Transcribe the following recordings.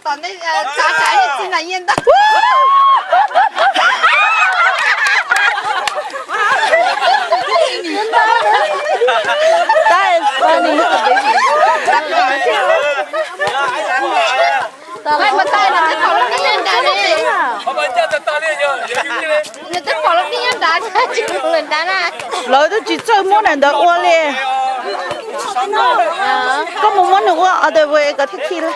Tom ntej, txav txav ib txhij na, nyiaj ntau. That is funny. Nws twb pom lub nij nyob nrad, tsis mus nrad na. Lawv twb tsis txawj muab daim ntawd ua li. Koj mus muab nws ua otherwise kom thiaj khi lawm.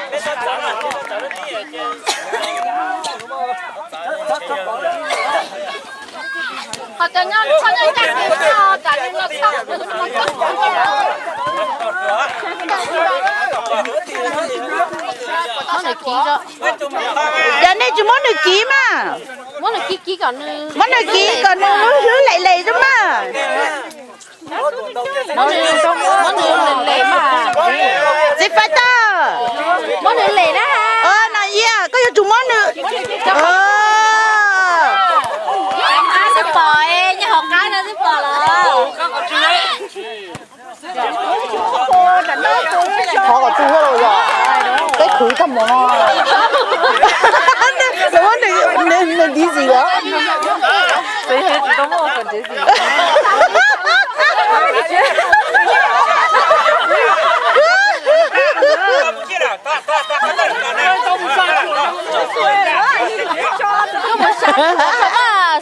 Yog nej tsis muab nws kiv mas, muab nws kiv kom nws lub hlwb lem lem rau mas. Txiv Faib Toj, Nom Yias, koj yuav tsum muab nws. Xwb pom, nyob hauv qab no xwb pom los. Thov kom txij thiab los yog peb khwv tag mus no. Nws, nws dizzy lawm.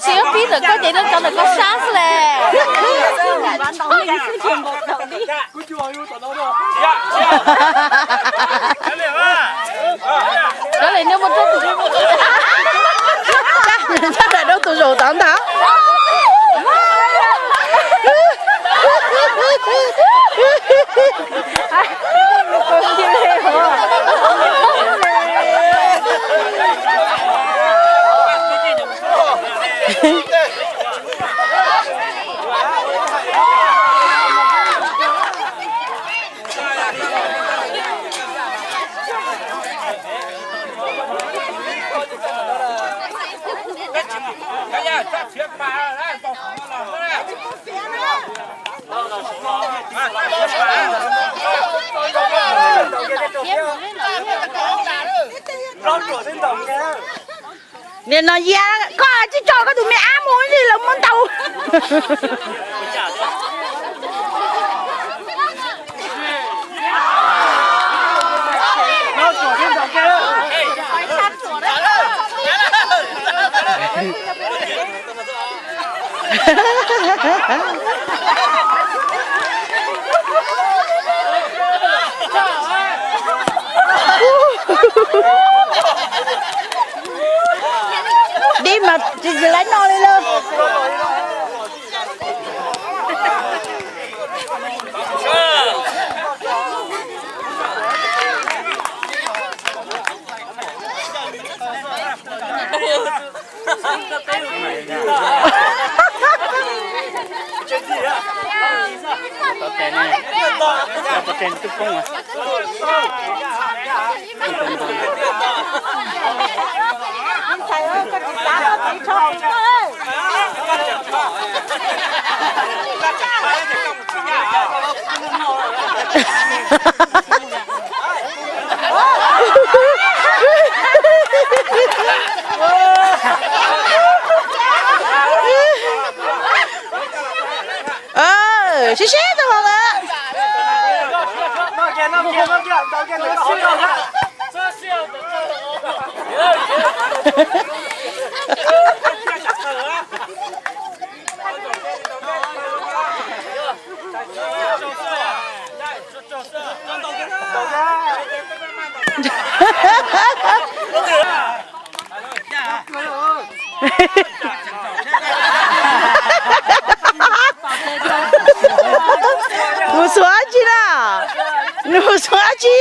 Tsis yob pib ntawm koj ces nws tso ntawm koj sab xwb le. Cov li nws mus rau tus, rau tus zaum tod ntag. Nim no Yias, koj tsis tso koj tus me ab mus li lawv muab ntaus. Dib mas tsis tsis laib no li lawm. Sib sib tau hov lawm. Nws xuas dab tsi na? Nws xuas dab tsi?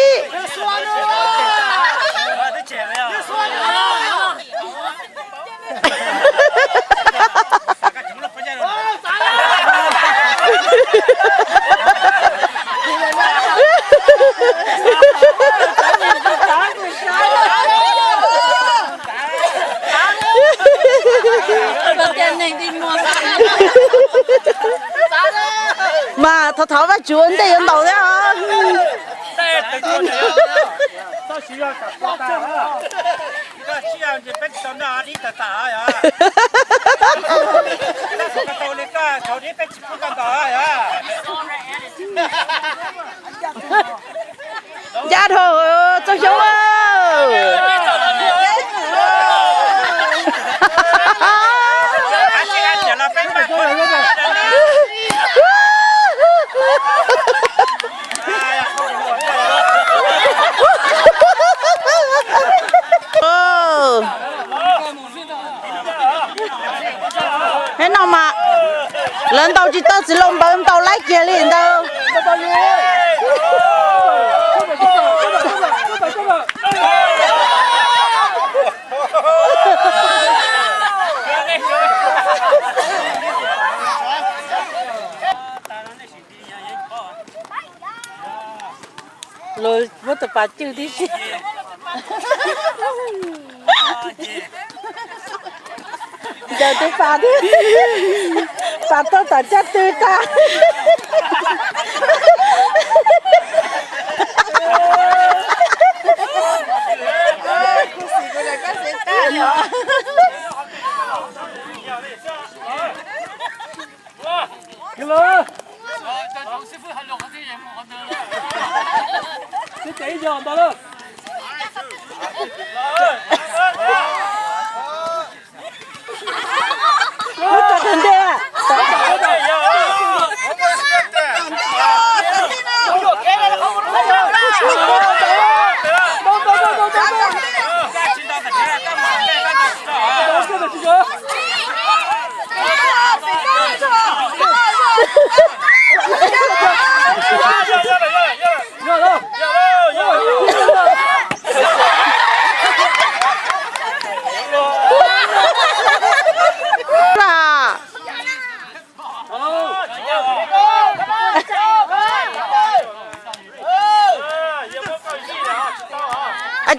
Mas thov thov Vajtswv ua ntej yuav ntaus thiab os. Ncaj dhau txoj xyoob. Thiab no mas lawv ntaus tsis tau txiv laus npawv ntaus laib kiag li ntawd. Los muab tus pas cwj tib si. Ncaws tus pas thiab, pas tau tom caj tw tag.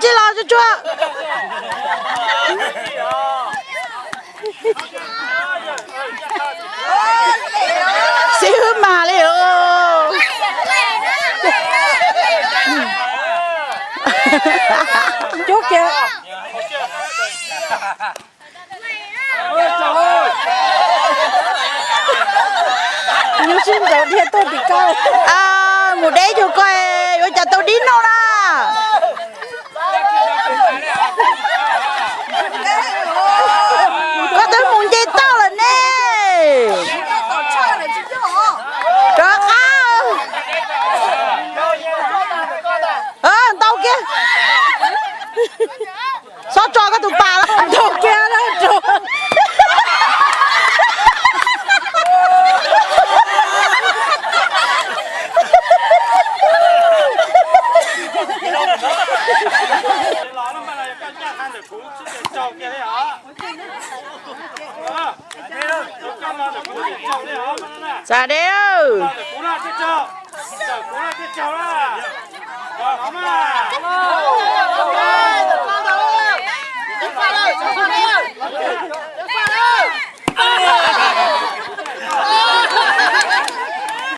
Cia los tsuag tsuag. Xib hwb mas li os. Cub kiag. Nyuj sib nraus dhia tuaj tim koj. Mus deb cuag koj yuav cas tau dib noj na. Koj twb mus nce toj lawm ne. Rov qab. Ntau kiag. Xob tso koj tus pas los ntau kiag na. Txav deb.